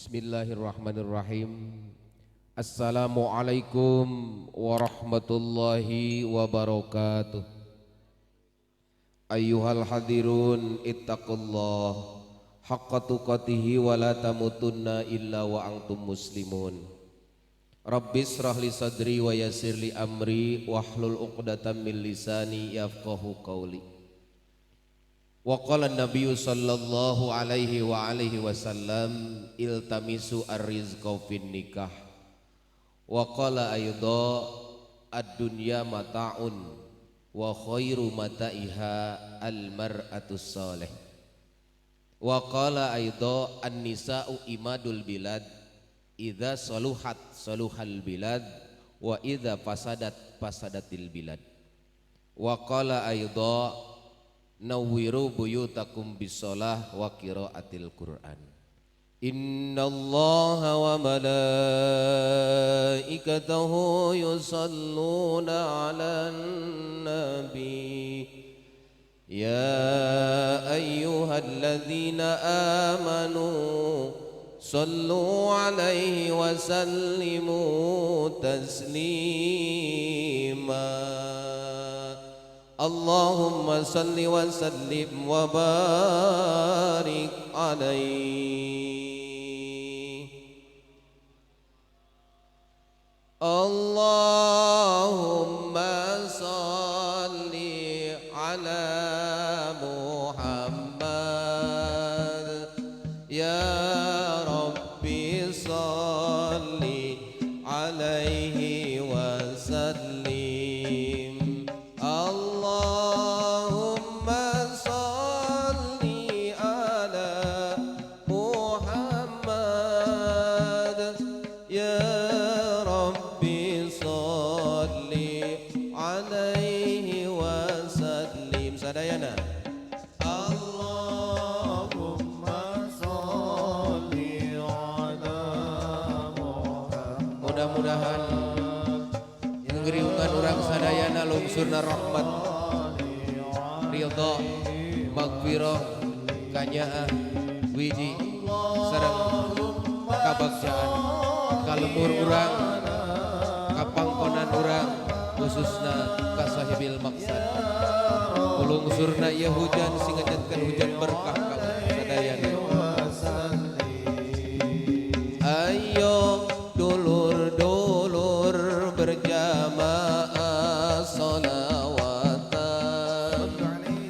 Bismillahirrahmanirrahim. Assalamualaikum warahmatullahi wabarakatuh. Ayyuhal hadirun ittaqullah haqqa tuqatihi wa la tamutunna illa wa antum muslimun. Rabbi israh li sadri wa yassir li amri wahlul 'uqdatam min lisani yafqahu qawli. Wa qala an-nabiyyu sallallahu alaihi wa alihi wasallam iltamisu ar-rizqa fin nikah. Wa qala aidha ad-dunya mata'un wa khairu mata'iha al-mar'atus salih. Wa qala aidha an-nisa'u imadul bilad idza saluhat saluhal bilad wa idza fasadat fasadatil bilad. Wa qala aidha nawwiru buyutakum bisolah wa qiraatil Qur'an. Innallaha wa malaikatahu yusalluna 'alan nabi ya ayyuhalladzina amanu sallu 'alaihi wa sallimu taslima. Allahumma salli wa sallim wa barik alaihi. Allahumma salli ala Muhammad ya Rabbi salli alaihi wa sallim. Allahumma salli ala Muhammad ya Rabbi salli alaihi wa sallim. Sadayana. Allahumma salli ala Muhammad. Mudah-mudahan ngeriungan urang sadayana lungsurna rahmat, ridha, magfirah, kanyaah, wiji sareng kabagjaan ka lembur urang, kapangkonan urang, khususna ka sahibil maksad. Lungsurna ieu hujan sing ngajadkeun hujan berkah ka sadayana. Ayo dulur-dulur berjamaah sholawatan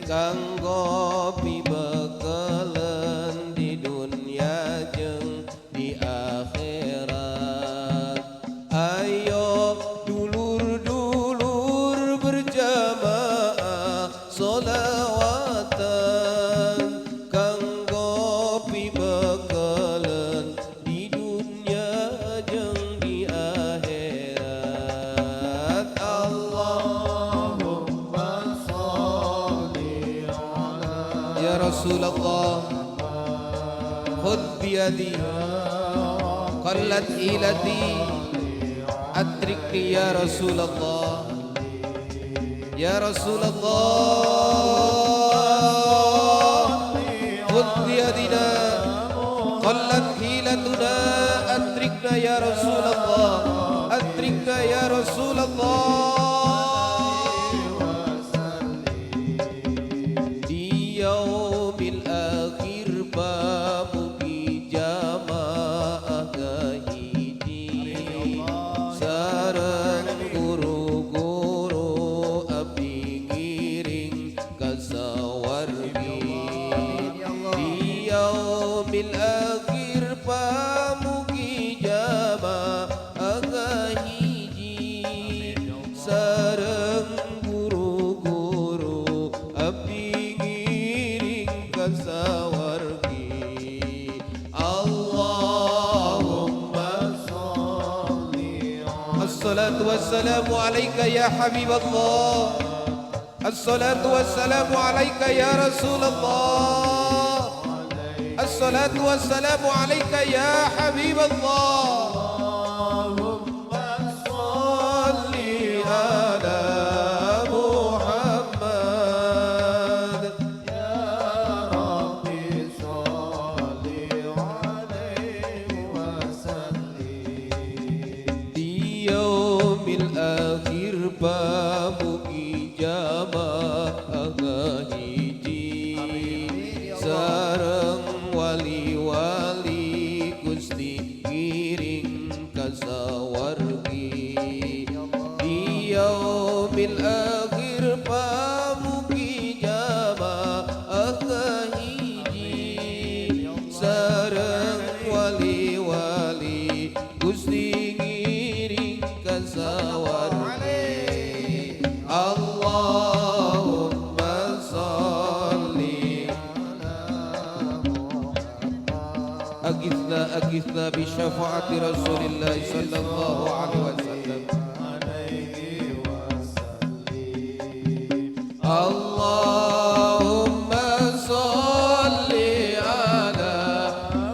kanggo pibekelen di dunia jeung di akhirat. Ayo dulur-dulur berjamaah sholawatan kanggo pibekelen di dunia jeung di akhirat. Allahumma salli ala Ya Rasulullah, khudh biyadi qallat ilati adrikni ya Rasulullah. Ya Rasulullah, khudh biyadina qallat hilatuna adrikna ya Rasulullah, adrikna ya Rasulullah. Di yaumil akhir pamugi jamaah ngahiji sareng guru-guru abdi ngiring ka sawargi. Di yaumil akhir pamugi jamaah ngahiji sareng guru-guru abdi ngiring ka sawargi. Allahumma salli Assalatu wassalamu alaika ya Habiballah. Assalatu wassalamu alaika ya Rasulullah. Assalatu wassalamu alaika ya Habiballah. Allahumma Salli ala Muhammad. ya Rabbi salli alaihi Aghithna bi syafaati Rasulillah sallallahu alaihi wasallam. Allahumma salli ala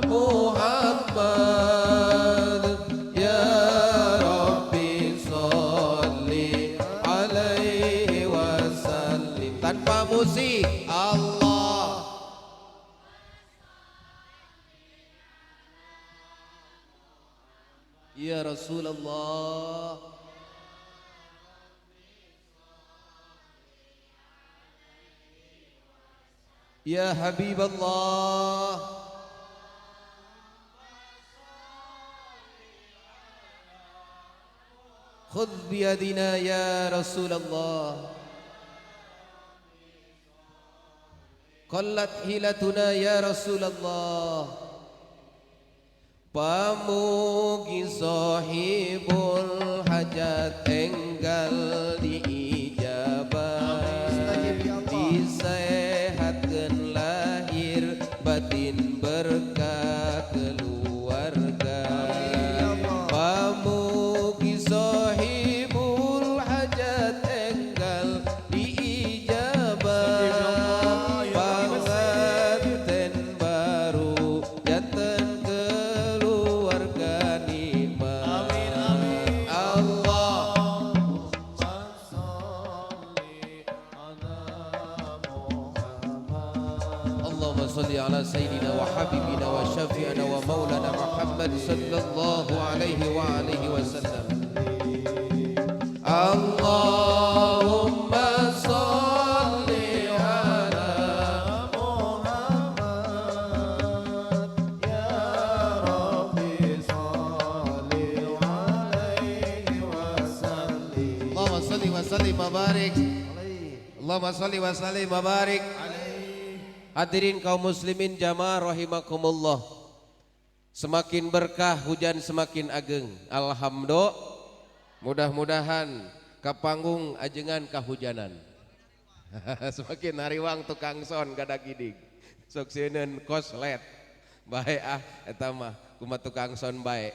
Muhammad ya Rabbi salli alaihi wasallim. Tanpa musik. Allah. Ya Rasulullah. Ya Habib Allah. Khudh biyadina ya Rasulullah. Qallat hilatuna ya Rasulullah. Pamugi sahibul hajat enggal diijabah, disehatkeun lahir batin berkah keluarga. Pamugi sahibul hajat enggal diijabah, panganten baru janten keluarga nikmat. Allah. Allahumma salli ala sayyidina wa habibina wa syafi'ana wa maulana Muhammad sallallahu alaihi wa alihi wasallam. Allahumma salli ala Muhammad ya Rabbi salli alaihi wasallim. Allahumma salli wa sallim wa barik. Allahumma salli wa sallim wa barik. Hadirin kaum muslimin jamaah rahimakumullah. Semakin berkah hujan semakin ageng. Alhamdulillah. Mudah-mudahan ka panggung ajengan kahujanan. Semakin hariwang tukang son gada gidig. Sok sieun koslet. Bae ah eta mah kumaha tukang son bae.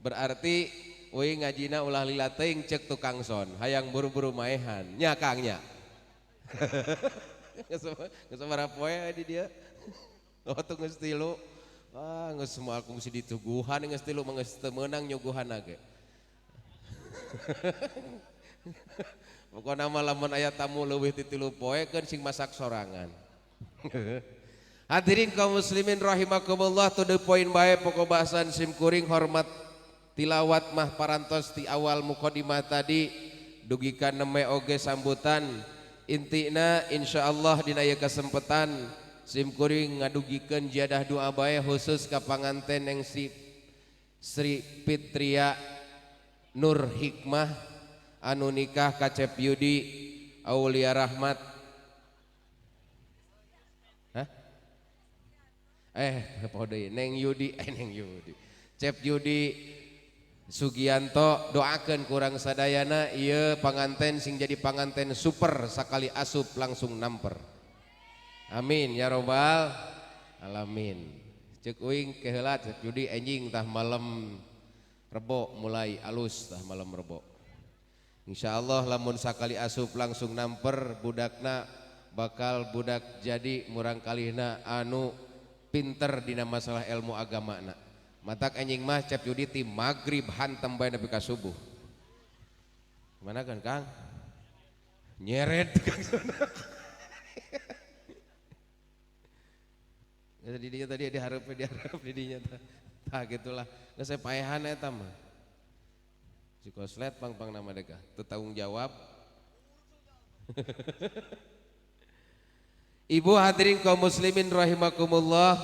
Berarti uing ngajina ulah lila teuing cek tukang son, hayang buru-buru maehan. Nya Kang nya. Geus sabaraha poe di dia. Oh tuh geus tilu. Ah geus moal kungsi dituguhan geus tilu mah geus teu meunang nyuguhan ge. Pokona mah lamun aya tamu leuwih ti 3 poe keun sing masak sorangan. Hadirin kaum muslimin rahimakumullah, to the point bae pokok bahasan sim kuring hormat tilawat mah parantos ti awal mukadimah tadi dugi ka neme oge sambutan. Intina insyaallah dina ieu kesempatan sim kuring ngadugikeun jiadah doa bae khusus ka panganten yang si Sri Pitria Nur Hikmah anu nikah ka Cep Yudi Aulia Rahmat. Hah? Poho deui Neng Yudi, Neng Yudi. Cep Yudi Sugianto, doakeun kurang sadayana ieu panganten sing jadi panganten super sakali asup langsung namper. Amin ya robbal alamin. Cek uing keheula Cep Yudi enjing tah malam Rebo mulai alus tah malam Rebo. Insyaallah lamun sakali asup langsung namper budakna bakal budak jadi murang kalihna anu pinter dina masalah ilmu agamana. Matak anjing mah Cep Yudi ti magrib hantem bae nepi ka subuh. Mana kan Kang? Nyeret Kang. Ya didinya tadi dihareup didinya tah. Tah gitulah. Geus saya paehan eta mah. Si koslet pang-pang nama deka, teu tanggung jawab. Ibu hadirin kaum muslimin rahimakumullah.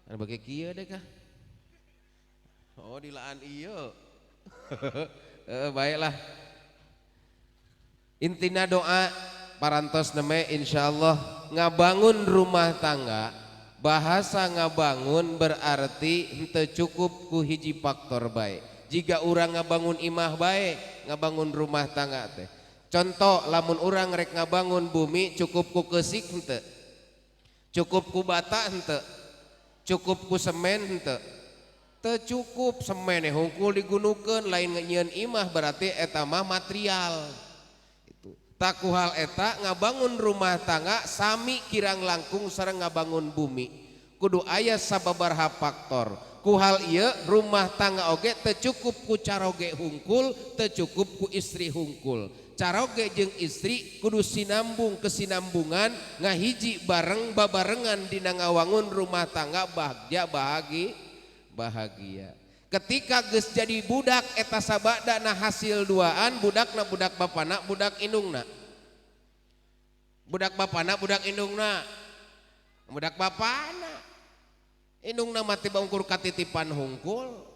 Anu bage kieu deka. Oh dilaan ieu. Baiklah. Intina doa parantos neme insyaallah ngabangun rumah tangga. Bahasa ngabangun berarti henteu cukup ku hiji faktor bae. Jika urang ngabangun imah bae, ngabangun rumah tangga teh. Contoh lamun urang rek ngabangun bumi cukup ku keusik henteu. Cukup ku bata henteu. Cukup ku semen henteu. Teu cukup semene hungkul digunukeun lain nyieun imah, berarti eta mah material. Itu. Tah ku hal eta ngabangun rumah tangga sami kirang langkung sareng ngabangun bumi. Kudu aya sababaraha faktor. Ku hal ieu rumah tangga oge teu cukup ku caroge hungkul, teu cukup ku istri hungkul. Caroge jeung istri kudu sinambung kesinambungan ngahiji bareng babarengan dina ngawangun rumah tangga bagja bahagi bahagia. Ketika geus jadi budak eta sabadana hasil duaan, budakna budak bapana budak indungna. Budak bapana budak indungna. Budak bapana. Indungna mati bangkur katitipan hungkul.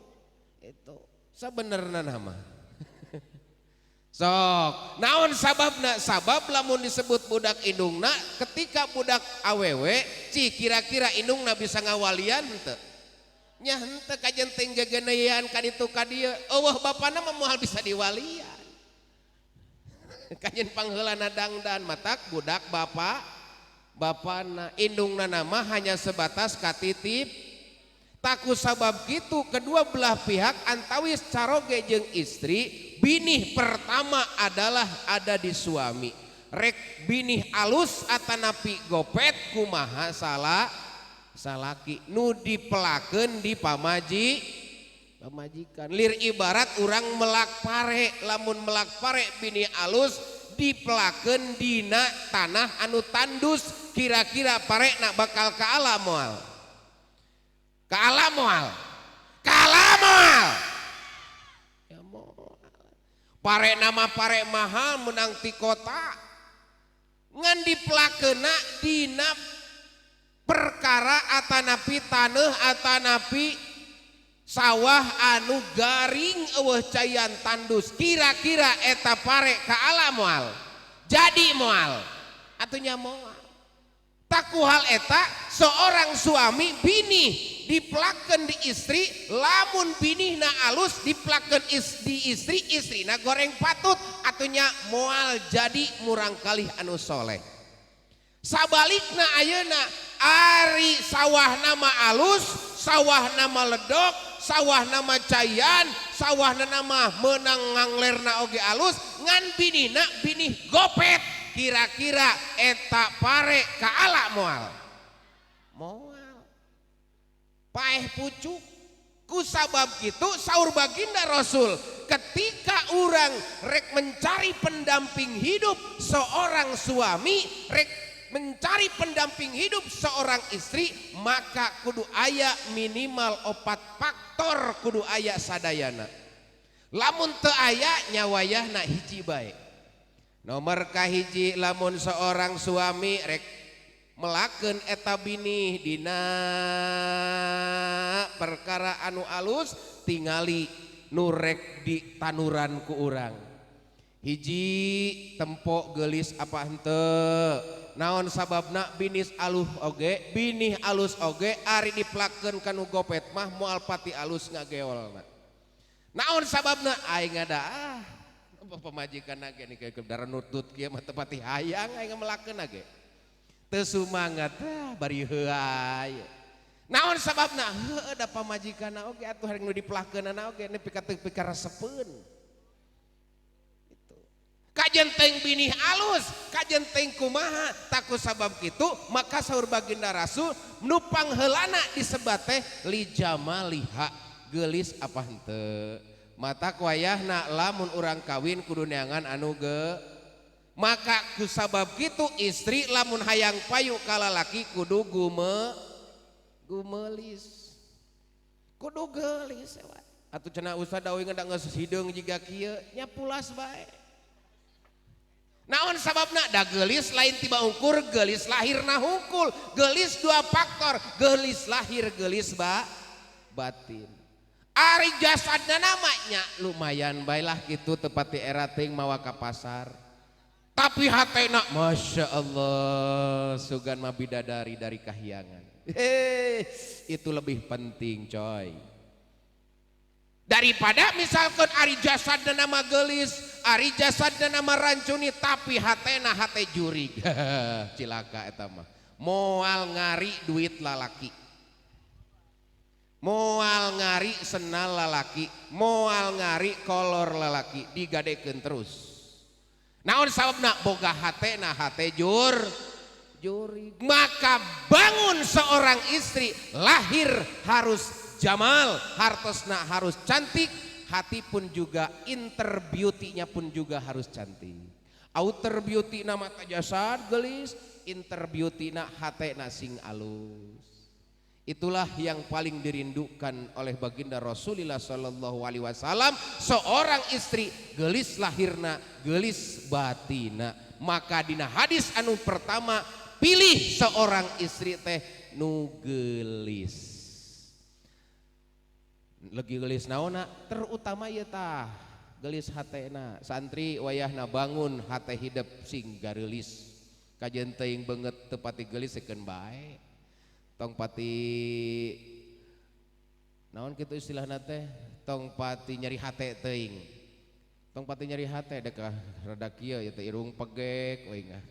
Itu sabenerna nama. Sok, naon sababna? Sabab lamun disebut budak indungna ketika budak awewe, cih kira-kira indungna bisa ngawalian henteu? Nya henteu kajen teh gegenean ka ditu ka dieu. Eueuh bapana mah moal bisa diwalian. Kajen pangheulana dangdan matak budak bapa bapana, indungna nama hanya sebatas katitip. Taku sabab kitu kedua belah pihak antawis caroge jeung istri, binih pertama adalah ada di suami. Rek binih alus atanapi gopet kumaha salah salaki nu dipelakeun di pamajikan. Lir ibarat urang melak pare, lamun melak pare binih alus dipelakeun dina tanah anu tandus, kira-kira pare nak bakal ka alam moal? Ka alam moal? Ka alam moal? Ya moal. Pare nama pare mahal menang ti kota, ngan dipelakeuna dina perkara atanapi taneuh atanapi sawah anu garing eueuh caian tandus, kira-kira eta pare ka alam moal? Jadi moal? Atunya moal. Taku hal eta seorang suami binih dipelakeun di istri, lamun binihna alus dipelakeun di istri, istrina goreng patut, atunya moal jadi murang kalih anu soleh. Sabalikna ayeuna ari sawah nama alus, sawah nama ledok, sawah nama caian, sawah nama menang nganglerna oge alus, ngan binihna binih gopet, kira-kira eta pare ka ala moal? Moal. Paeh pucuk. Ku sabab kitu saur baginda Rasul, ketika urang rek mencari pendamping hidup seorang suami, rek mencari pendamping hidup seorang istri, maka kudu aya minimal 4 faktor kudu aya sadayana. Lamun teu aya nyawayahna hiji bae. Nomor kahiji, lamun seorang suami rek melakeun eta binih dina perkara anu alus, tingali nu rek di tanuran ku urang. Hiji, tempo geulis apa henteu? Naon sababna binis aluh oge, binih alus oge ari dipelakeun kanu gopet mah moal pati alus ngageolna. Naon sababna? Aing ada apa pamajikan ge ni kayak darah nutut kieu mah teu pati hayang aing melakeun ge. Teu sumangat bari heuay. Naon sababna? Heueuh da pamajikanna oge atuh hari nu dipelakeunana oge nepi ka teu pikaresepeun. Kajenteng binih alus, kajenteng kumaha, taku sabab kitu maka saur baginda Rasul nu pangheulana disebat teh li jamaliha, geulis apa henteu. Mata wayahna lamun urang kawin kudu neangan anu ge. Maka ku sabab kitu istri lamun hayang payu ka lalaki kudu gumelis. Kudu geulis we. Atuh cenah ustad awewe da geus hideung jiga kieu nya pulas bae. Naon sababna? Da geulis lain tiba ungkur, geulis lahirna hungkul. Geulis dua faktor, geulis lahir, geulis batin. Ari jasadna namanya lumayan bae lah kitu tepati era ting mawa ka pasar. Tapi hatena Masya Allah sugan mah bidadari dari kahyangan. Hei, itu lebih penting coy. Daripada misalkan ari jasadna nama geulis, ari jasadna nama rancuni, tapi hatena hate jurig. Cilaka eta mah. Moal ngari duit lalaki. Moal ngari senal lalaki, moal ngari kolor lalaki, digadekeun terus. Naon sababna? Boga hate na hate jur jurig. Maka bangun seorang istri lahir harus jamal, hartosna harus cantik, hati pun juga inner beauty-nya pun juga harus cantik. Outer beauty na mata jasad gelis, inner beauty na hate na sing alus. Itulah yang paling dirindukan oleh baginda Rasulullah Shallallahu Alaihi Wasallam, seorang istri gelis lahirna, gelis batina. Maka dina hadis anu pertama, pilih seorang istri teh nu gelis. Legi gelis naona, terutama ieu tah gelis hatena. Santri wayahna bangun hate hidep sing gareulis. Kajeun teuing beungeut teu pati geulis sekeun bae. Tong pati naon kitu istilahna teh, tong pati nyeri hate teuing. Tong pati nyeri hate dek rada kieu ieu teh irung pegek we ngah.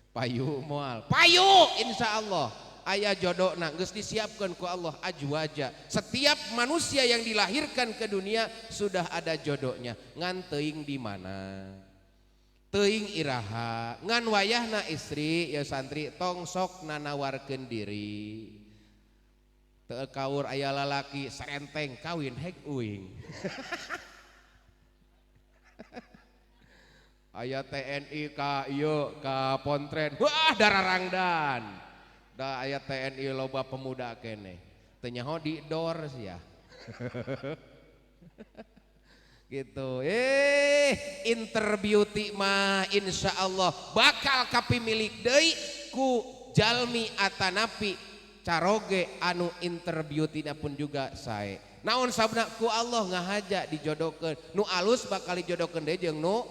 Payu moal. Payu insyaallah aya jodona geus disiapkeun ku Allah ajwaja. Setiap manusia yang dilahirkan ke dunia sudah ada jodohnya. Ngan teuing di mana? Teuing iraha. Ngan wayahna istri ya santri tong sok nanawarkeun diri. Teu kaur aya lalaki serenteng kawin hek uing. Aya TNI ka ieu ka Pontren, wah dararangdan. Da aya TNI loba pemuda keneh. Teu nyaho di dor sia. Gitu. Inter beauty mah insyaallah bakal kapimilik deui ku jalmi atanapi caroge anu inter beauty-na pun juga sae. Naon sabna ku Allah ngahaja dijodohkeun. Nu alus bakal dijodohkeun deui jeung nu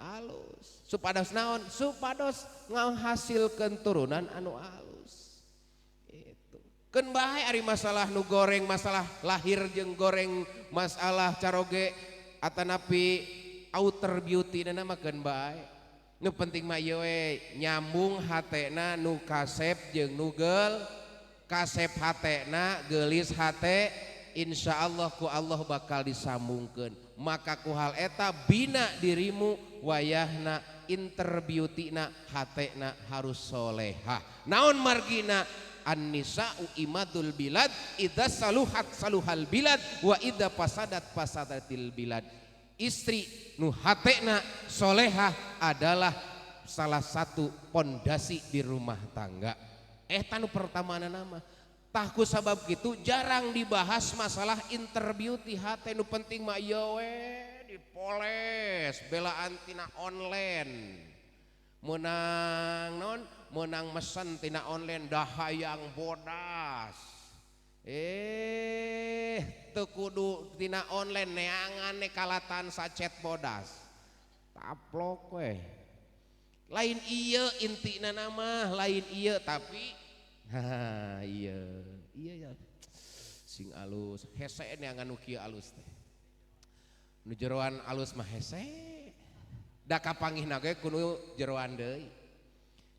alus. Supados naon? Supados ngahasilkeun turunan anu alus. Itu. Keun bae ari masalah nu goreng, masalah lahir jeung goreng, masalah caroge atanapi outer beauty na mah keun bae. Nu penting mah ieu we nyambung hatena nu kasep jeung nu geul, kasep hatena geulis hate, insyaallah ku Allah bakal disambungkeun. Maka ku hal eta bina dirimu wayahna inter beauty-na hatena harus solehah. Naon margina? An-nisa'u imadul bilad idza saluhat saluhal bilad wa idza fasadat fasadatil bilad. Istri nu hatena solehah adalah salah satu pondasi di rumah tangga. Eta nu pertamana nama. Tah ku sabab kitu jarang dibahas masalah inter beauty hate. Nu penting mah ieu we dipoles belaan tina online. Menang non, menang mesen tina online dahayang bodas. Teu kudu tina online neangan kalatan sacet bodas. Taplok we. Lain ieu intina nama, lain ieu tapi ha iya, iya ya. Sing alus, hese neangan nu kieu alus teh. Nu jeroan alus mah hese. Da kapanggihna ge kudu jeroan deui.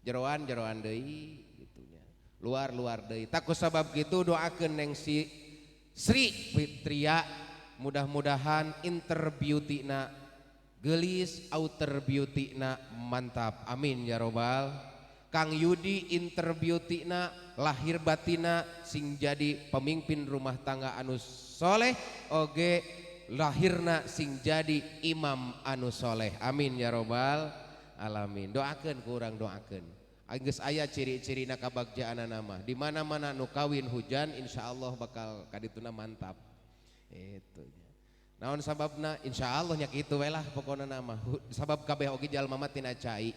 Jeroan-jeroan deui gitunya. Luar-luar deui. Tak ku sabab kitu doakeun neng si Sri Fitria mudah-mudahan inter beauty-na geulis, outer beauty-na mantap. Amin ya robbal. Kang Yudi inter beauty-na lahir batina sing jadi pemimpin rumah tangga anu soleh, oge lahirna sing jadi imam anu soleh. Amin ya robbal alamin. Doakeun ku urang doakeun. Geus aya ciri-cirina kabagjaanana mah. Di mana-mana nu kawin hujan insyaallah bakal kadituna mantap. Itu. Naon sababna? Insyaallah nya kitu we lah pokona mah. Sabab kabeh oge jalma mah tina cai.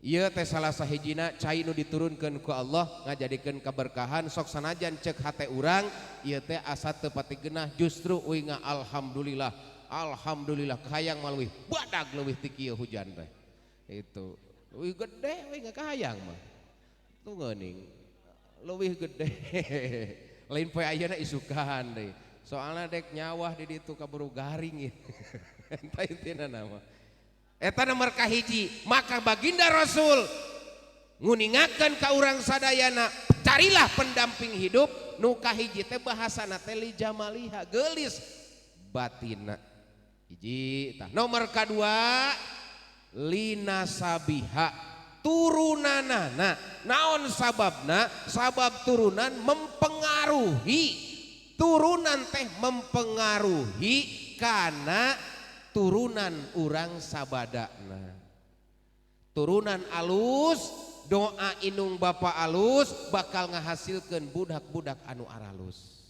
Ieu teh salah sahijina cai nu diturunkeun ku Allah ngajadikeun kaberkahan sok sanajan cek hate urang ieu teh asa teu pati geunah justru uing alhamdulillah. Alhamdulillah kahayang mah leuwih badag leuwih ti kieu hujan teh. Itu. Leuwih gede we kahayang mah. Tuh geuning. Leuwih gede. Lain poe ayeuna isukan deui. Soalna dek nyawah di ditu kaburu garing ieu. Eta intina mah. Eta nomor kahiji, maka baginda Rasul nguningakeun ka urang sadayana Carilah pendamping hidup nu kahiji teh bahasana teh li jamaliha, geulis batina. Hiji tah. Nomor kadua linasabiha, turunanana. Naon sababna? Sabab turunan mempengaruhi. Turunan teh mempengaruhi karena turunan urang sabadana. Turunan alus, doa inung bapa alus bakal ngahasilkeun budak-budak anu aralus.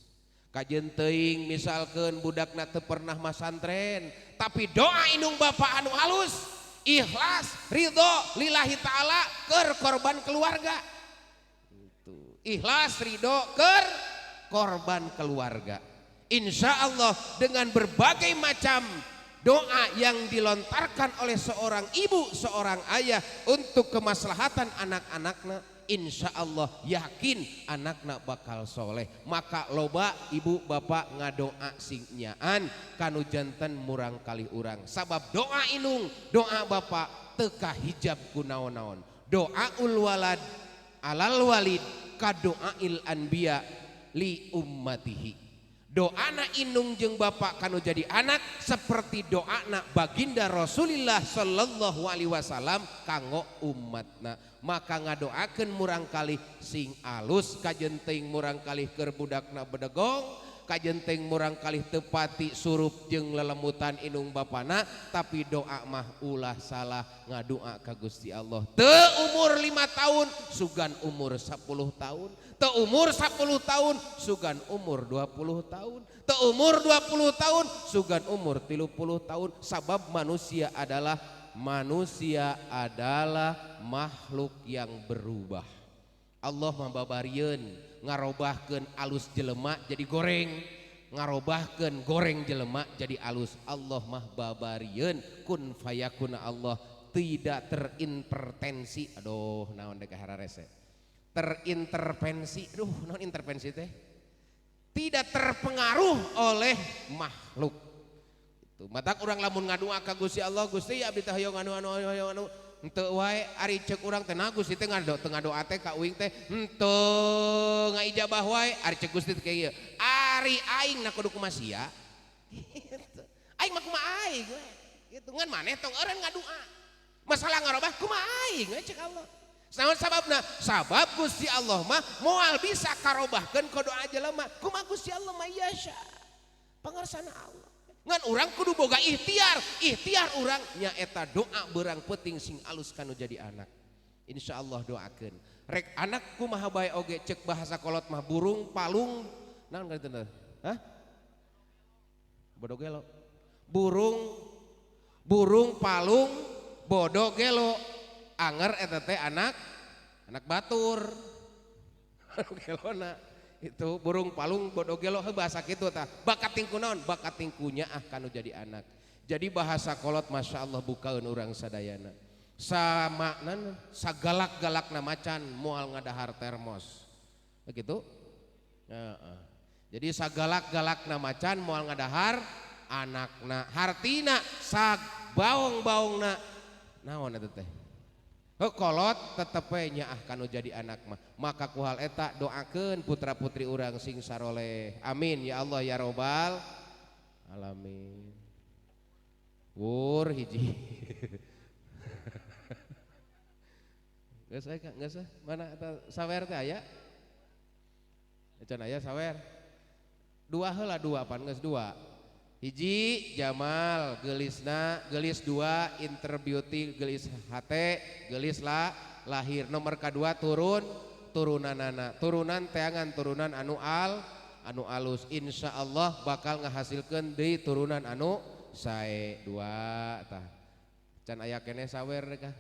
Kajeun teuing misalkeun budakna teu pernah masantren, tapi doa inung bapa anu alus, ikhlas, ridho lillahi ta'ala keur korban keluarga. Itu. Ikhlas, ridho keur korban keluarga. Insya Allah dengan berbagai macam doa yang dilontarkan oleh seorang ibu, seorang ayah untuk kemaslahatan anak-anaknya, insya Allah yakin anakna bakal soleh. Maka loba ibu bapak ngadoa sing nyaan kanu janten murang kali urang. Sabab doa inung, doa bapak teka hijab ku naon-naon. Doa ul walad alal walid kadoail anbiya li ummatihi. Doana inung jeung bapak kanu jadi anak seperti doana baginda Rasulullah sallallahu alaihi wasallam kanggo umatna. Maka ngadoakeun murang kalih sing alus, kajeun teuing murang kalih keur budakna bedegong, kajeun teuing murang kalih tepati surup jeung lelemutan inung bapana, tapi doa mah ulah salah ngadoa ka Gusti Allah. Teu umur 5 tahun sugan umur 10 tahun, teu umur 10 tahun sugan umur 20 tahun, teu umur 20 tahun sugan umur 30 tahun. Sabab manusia adalah makhluk yang berubah. Allah mambabarieun ngarobahkeun alus jelema jadi goreng, ngarobahkeun goreng jelema jadi alus. Allah mah babarieun kun fayakun. Allah tidak terintervensi. Aduh naon dek hararese. Terintervensi, aduh naon intervensi teh? Tidak terpengaruh oleh makhluk. Itu matak urang lamun ngadua ka Gusti Allah, Gusti abdi teh hoyong anu anu hoyong anu henteu wae, ari ceuk urang teh nah Gusti teh ngado teu ngadoa teh ka uing teh henteu ngaijabah wae, ari ceuk Gusti teh kieu, ari aing na kudu kumaha sia gitu. Aing mah kumaha aing we gitu, ngan maneh tong eureun ngadua masalah ngarobah kumaha aing we ceuk Allah. Naon sababna? Sabab Gusti Allah mah moal bisa karobahkeun ku doa jelema. Kumaha Gusti Allah mah yasha, pangersana Allah. Ngan urang kudu boga ikhtiar, ikhtiar urang nyaeta doa berang penting sing alus kanu jadi anak. Insya Allah doakeun. Rek anak kumaha bae oge cek bahasa kolot mah burung palung naon kitu teh? Hah? Bodo gelo. Burung palung bodo gelo. Anger eta teh anak batur. Anu gelona. Itu burung palung bodo gelo bahasa kitu tah. Bakat tingku naon? Bakat tingkunya ah kanu jadi anak. Jadi bahasa kolot masya Allah bukaeun urang sadayana. Sama nan sagalak-galakna macan moal ngadahar termos. Begitu? Heeh. Jadi sagalak-galakna macan moal ngadahar anakna. Hartina sag baong-baongna naon eta teh? Kolot tetep we nyaah kanu jadi anak mah. Maka ku hal eta doakeun putra-putri urang sing saroleh. Amin ya Allah ya robbal alamin. Wur hiji. Geus aya geus mana eta sawer teh aya? Can aya sawer. Dua heula dua pan geus dua. Hiji Jamal geulisna geulis dua inter beauty geulis hate geulis la lahir. Nomor kedua turun turunanana turunan teangan turunan anu al anu alus. Insya Allah bakal ngahasilkeun deui turunan anu sae dua tah. Can aya keneh sawer kah?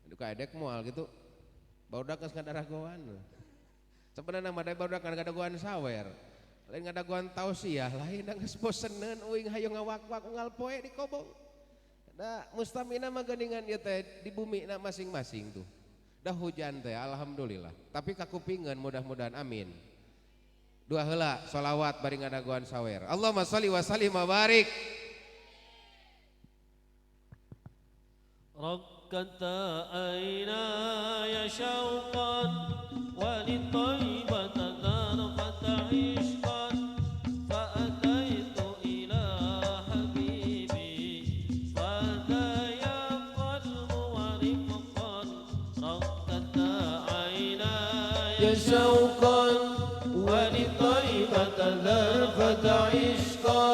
Aduh kaedek moal gitu. Barudak geus ngadaragoan. Sebenarnya mah barudak ngadagoan sawer. Lain ngadagoan tausiah, lain geus boseneun uing hayu ngawak-wak unggal poe di kobong. Da mustamina mah geuningan ieu teh di bumi na masing-masing tuh. Dah hujan teh alhamdulillah. Tapi kakupingeun mudah-mudahan amin. Dua heula sholawat bari ngadagoan sawer. Allahumma sholli wa sallim wa barik. Rakkata aina ya syauqan wa عيناي شوقا ولطيبة ذرفت عشقا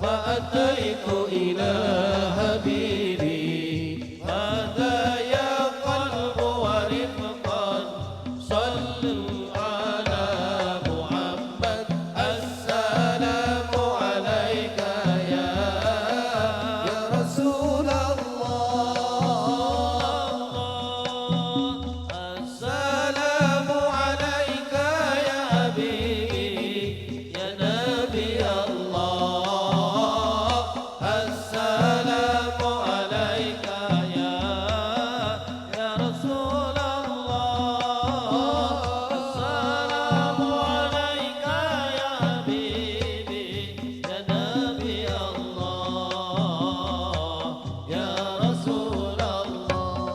فأتيت إلى حبيبي هذا يا قلب ورفقا صلوا على محمد السلام عليك يا رسول الله. السلام عليك يا حبيبي يا نبي الله السلام عليك يا رسول الله السلام عليك يا حبيبي يا نبي الله يا رسول الله.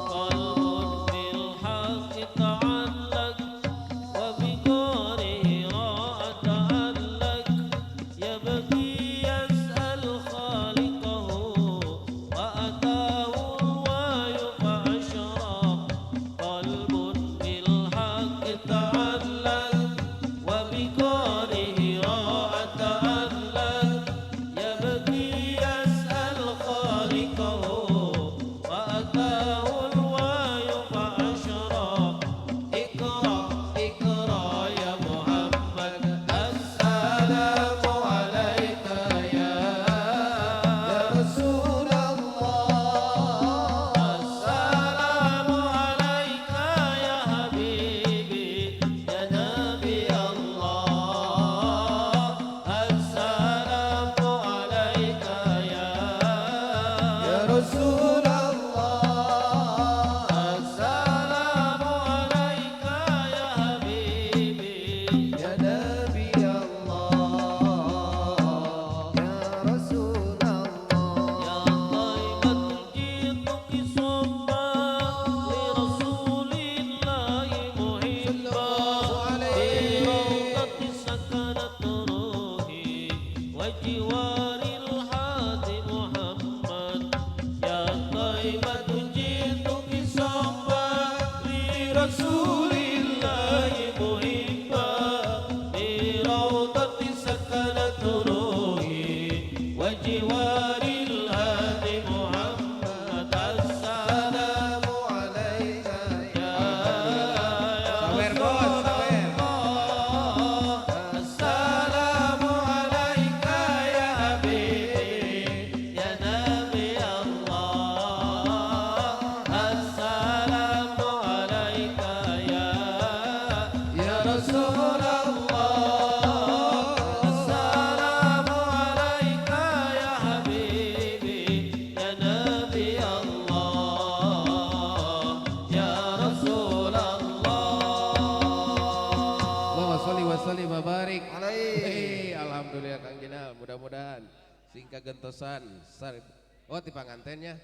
قلب بالحق تعلق وبكاره راء تعلق يبكي يسأل خالقه وأتاه الوحي فأشرق. قلب بالحق تعلق وبكاره راء تعلق يبكي يسأل خالقه وأتاه الوحي فأشرق. اقرأ اقرأ يا محمد السلام عليك يا رسول الله. السلام عليك يا حبيبي يا نبي الله السلام عليك يا رسول الله. السلام عليك يا حبيبي يا نبي الله يا رسول الله. يا طيبة جئتك صبا لرسول الله محبا في روضة سكنت روحي وجوار الهادي محمد. يا طيبة جئتك صبا لرسول الله محبا في روضة سكنت روحي وجوار الهادي محمد. السلام السلام عليك يا Sawer, bos, sawer. الله السلام عليك يا حبيبي يا نبي الله السلام عليك يا رسول الله السلام عليك يا حبيبي يا نبي الله يا رسول الله. Allahumma sholli wa sallim wa barik alaihi. Hei, alhamdulillah Kang Jenal, mudah-mudahan sing kagentosan. Oh, ti pangantennya.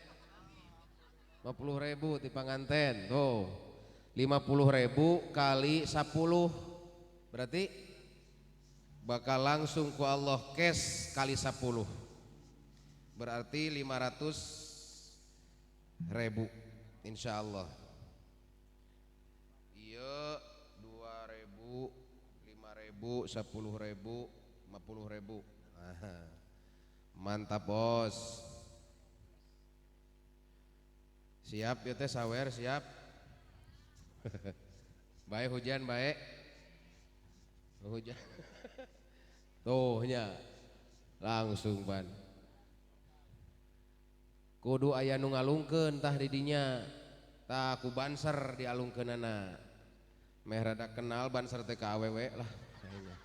50 ribu ti panganten. Tuh. 50 ribu kali 10 berarti bakal langsung ku Allah cash kali 10. Berarti 500 ribu insya Allah. Iya 2 ribu, 5 ribu, 10 ribu, 50 ribu. Aha. Mantap, bos. Siap ya teh, sawer siap. Baik hujan, baik. Hujan. Tuh nya. Langsung ban. Kudu aya nu ngalungkeun tah di dinya. Tah ku banser dialungkeunana. Meh rada kenal banser teh ka awewe lah kayaknya.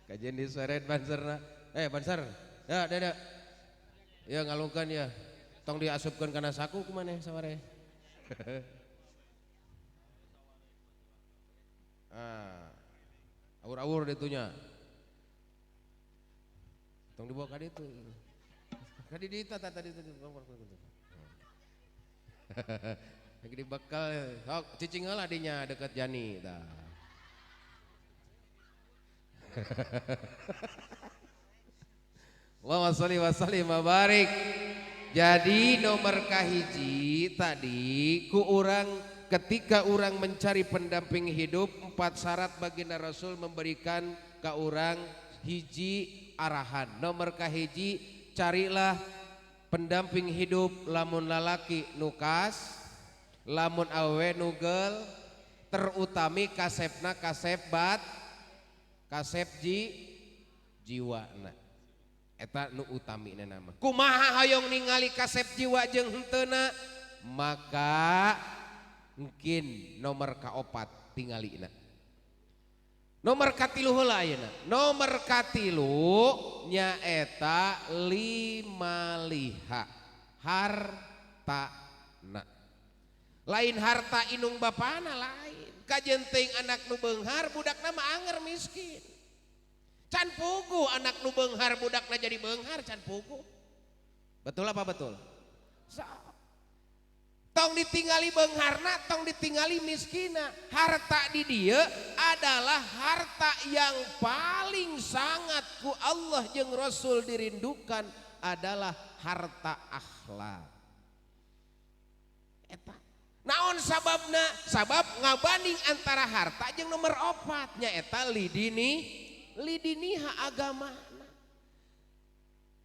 Kajian diseret banserna. Eh, banser. Ya, dada. Ya ngalungkeun ya. Tong diasupkeun kana saku kumaneh saware. Ah. Awur-awur ditunya. Tong dibawa ka ditu. Ka di tadi tadi. Lagi dibekal, sok cicing heula dinya deket Jani tah. Allahumma sholli wa sallim wa barik. Jadi nomor kahiji tadi ku urang ketika urang mencari pendamping hidup, empat syarat baginda Rasul memberikan ke urang hiji arahan. Nomor kahiji, carilah pendamping hidup lamun lalaki nu kas, lamun awewe nu gel, terutami kasepna kasep bat, kasep jiwana. Eta nu utamina nama. Kumaha hoyong ningali kasep jiwa jeung henteuna, maka mungkin nomor kaopat tingalina. Nomor katilu heula ayeuna. Nomor katilu nyaeta limaliha, hartana. Lain harta inung bapana lain. Kajen teuing anak nu beunghar budakna mah anger miskin. Can puguh anak nu beunghar budakna jadi beunghar can puguh. Betul apa betul? So. Tong ditinggali beungharna, tong ditinggali miskina. Harta di dia adalah harta yang paling sangat ku Allah jeung Rasul dirindukan adalah harta akhlak. Eta. Naon sababna? Sabab ngabanding antara harta jeung nomor opat nyaeta lidini, lidiniha agama.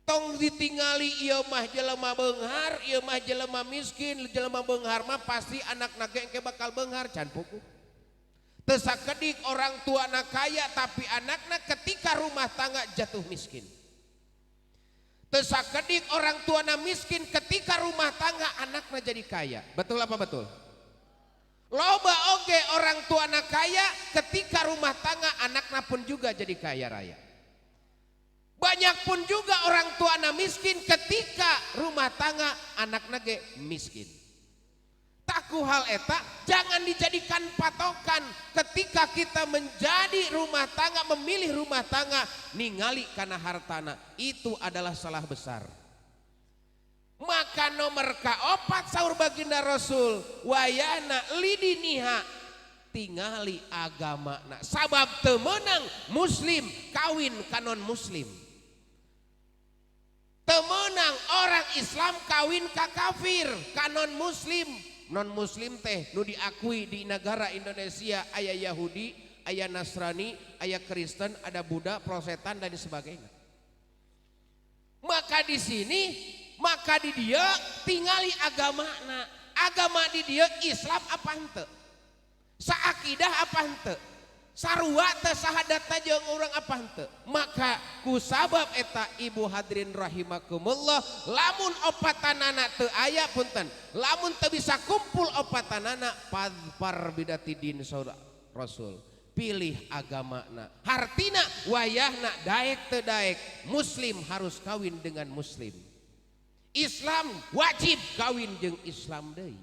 Tong ditingali ieu mah jelema beunghar, ieu mah jelema miskin, jelema beunghar mah pasti anakna ge engke bakal beunghar can puguh. Teu sakedik orang tuana kaya tapi anakna ketika rumah tangga jatuh miskin. Teu sakedik orang tuana miskin ketika rumah tangga anakna jadi kaya. Betul apa betul? Loba oge orang tuana kaya ketika rumah tangga anakna pun juga jadi kaya raya. Banyak pun juga orang tuana miskin ketika rumah tangga anakna ge miskin. Taku hal eta jangan dijadikan patokan ketika kita menjadi rumah tangga, memilih rumah tangga ningali kana hartana, itu adalah salah besar. Maka nomor kaopat saur baginda Rasul wayana lidiniha, tingali agamana. Sabab teu meunang muslim kawin ka non muslim. Teu meunang orang Islam kawin ka kafir, ka non muslim. Non muslim teh nu diakui di negara Indonesia aya Yahudi, aya Nasrani, aya Kristen, ada Buddha, Protestan dan sebagainya. Maka di sini, maka di dia tingali agamana. Agama di dia Islam apa henteu? Saakidah apa henteu? Sarua teh sahadatna jeung urang apa henteu? Maka kusabab eta ibu hadirin rahimakumullah, lamun opatanana teu aya punten, lamun teu bisa kumpul opatanana fadfar bidatidin saur Rasul. Pilih agamana. Hartina wayahna daek teu daek, muslim harus kawin dengan muslim. Islam wajib kawin jeung Islam deui.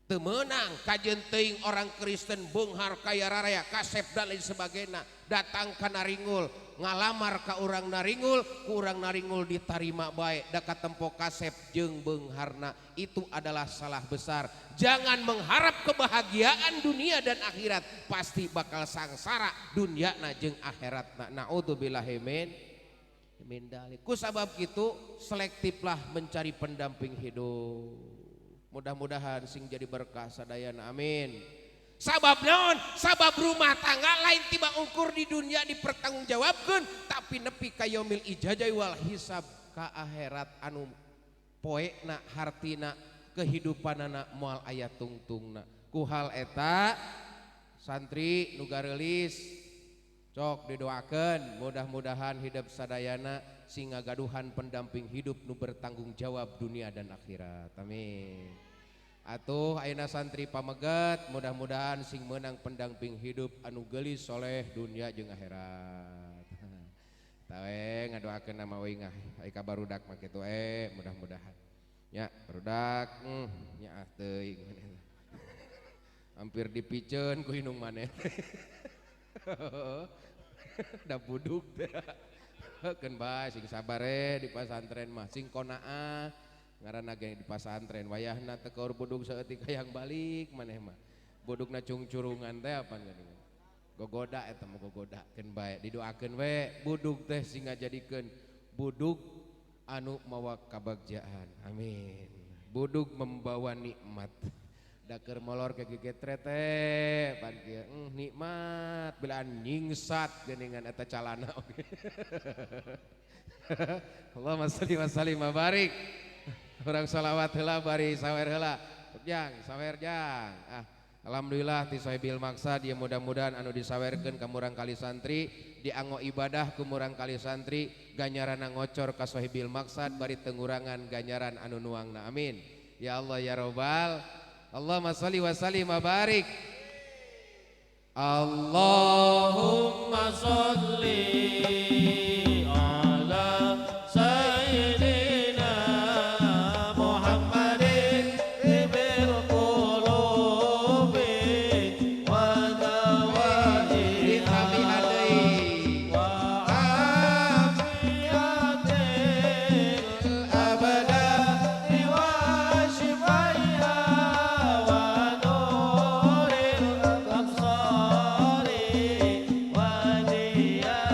Teu meunang kajeun teuing orang Kristen beunghar kaya raya kasep dan lain sebagainya datang ka Naringgul ngalamar ka urang Naringgul, ku urang Naringgul ditarima bae da katempo kasep jeung beungharna. Itu adalah salah besar. Jangan mengharap kebahagiaan dunia dan akhirat, pasti bakal sangsara duniana jeung akhiratna. Naudzubillahi min dalik. Ku sabab kitu selektiflah mencari pendamping hidup. Mudah-mudahan sing jadi berkah sadayana, amin. Sabab naon? Sabab rumah tangga lain tiba ukur di dunia dipertanggungjawabkeun, tapi nepi ka yaumil ijazah wal hisab ka akhirat anu poena hartina kehidupanana moal aya tungtungna. Ku hal eta santri nu gareulis cok didoakeun mudah-mudahan hidup sadayana sing ngagaduhan pendamping hidup nu bertanggung jawab dunia dan akhirat, amin. Atuh ayeuna santri pameget mudah-mudahan sing meunang pendamping hidup anu geulis soleh dunia jeung akhirat. Tawe ngadoakeun nama we ngah ai ka barudak mah kitu mudah-mudahan. Nya barudak nya ah teuing. Hampir dipiceun ku indung maneh. Da buduk teh. Keun bae sing sabar di pasantren mah sing qonaah. Ngaranna ge di pasantren wayahna teu kaur buduk saeutik hayang balik maneh mah. Budukna cungcurungan teh apan geuningan. Gogoda eta mah gogoda keun bae didoakeun we buduk teh sing ngajadikeun buduk Anu mawa kabagjaan. Amin. Budug membawa nikmat. Da keur molor ke gegetrete pan kieu nikmat belaan nyingsat geuningan eta calana oge. Allahumma sholli wa sallim wa barik. Urang salawat heula bari sawer heula. Jang, sawer jang. Ah, alhamdulillah ti Sohibil Maksad ya mudah-mudahan anu disawerkeun ka murang kali santri, dianggo ibadah ku murang kali santri, ganjaranna ngocor ka Sohibil Maksad bari tengurangan ganjaran anu nuangna. Amin. Ya Allah ya Robbal. Allahumma sholli wa sallim wa barik. Allahumma sholli ala sayyidina Muhammadin bil qulubi wa dawa'iha wa afiyatil abdani wa shifaiha wa nuril absari wa diyaiha.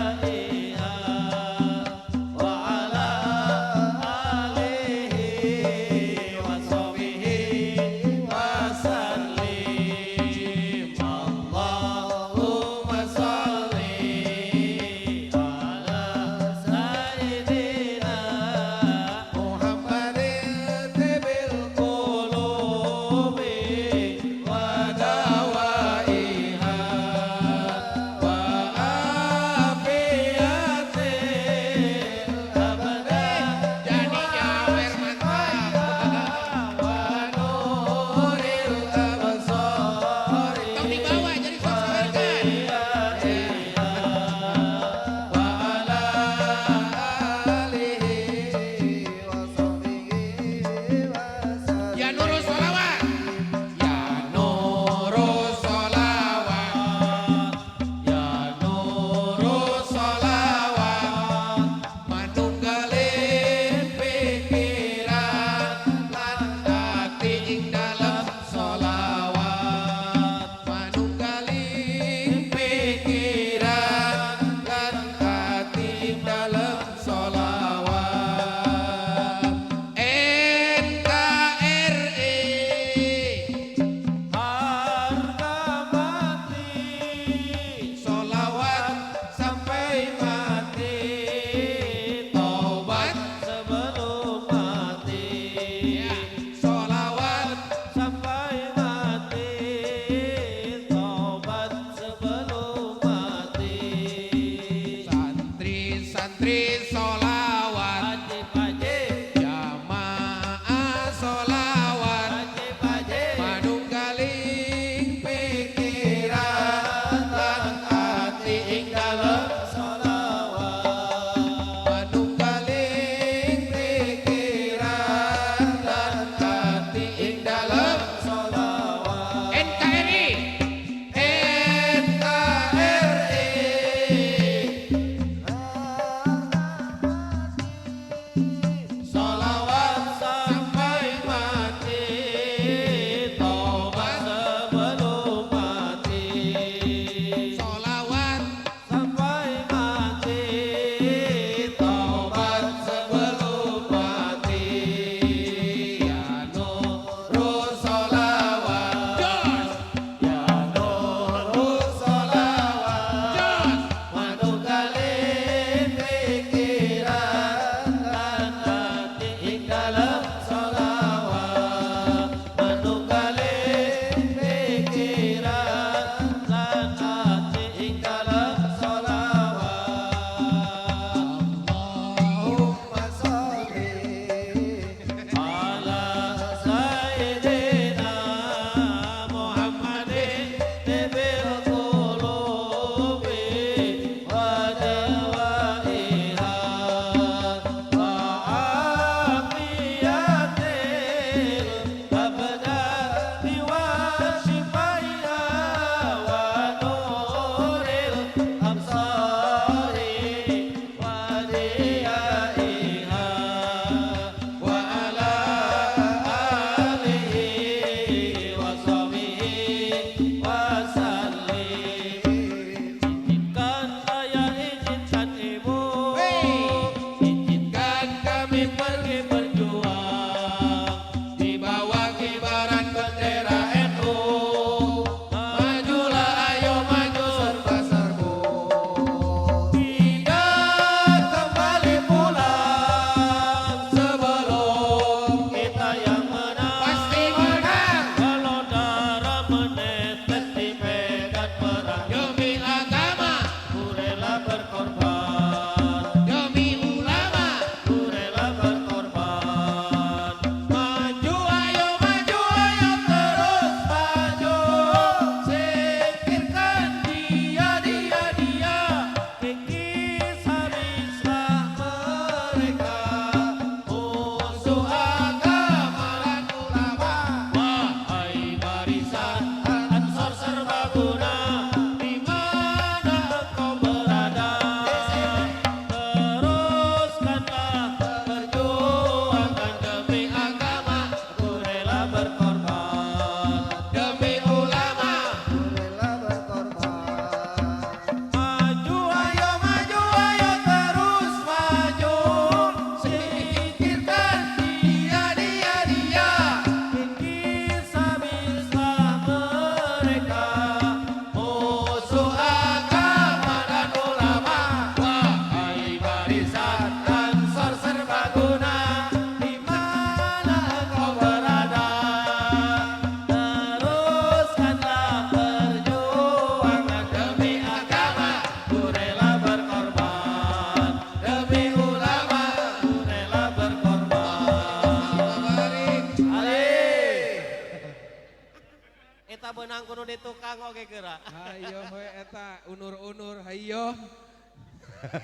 Eta beunang kudu di tukang oge geura. Hayo we eta unur-unur hayo.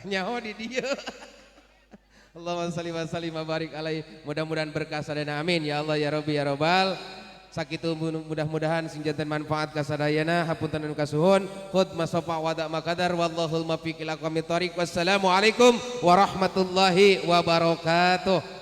Nyaho di dieu. Allahumma shalli wa sallim wa barik alaihi. Mudah-mudahan berkah sadayana, amin ya Allah ya Rabbi ya Rabbal. Sakitu, mudah-mudahan sing janten manfaat ka sadayana. Hapunten anu kasuhun. Khud masofa wada makadar, wallahul muwaffiq ila aqwamit thoriq. Wassalamualaikum warahmatullahi wabarakatuh.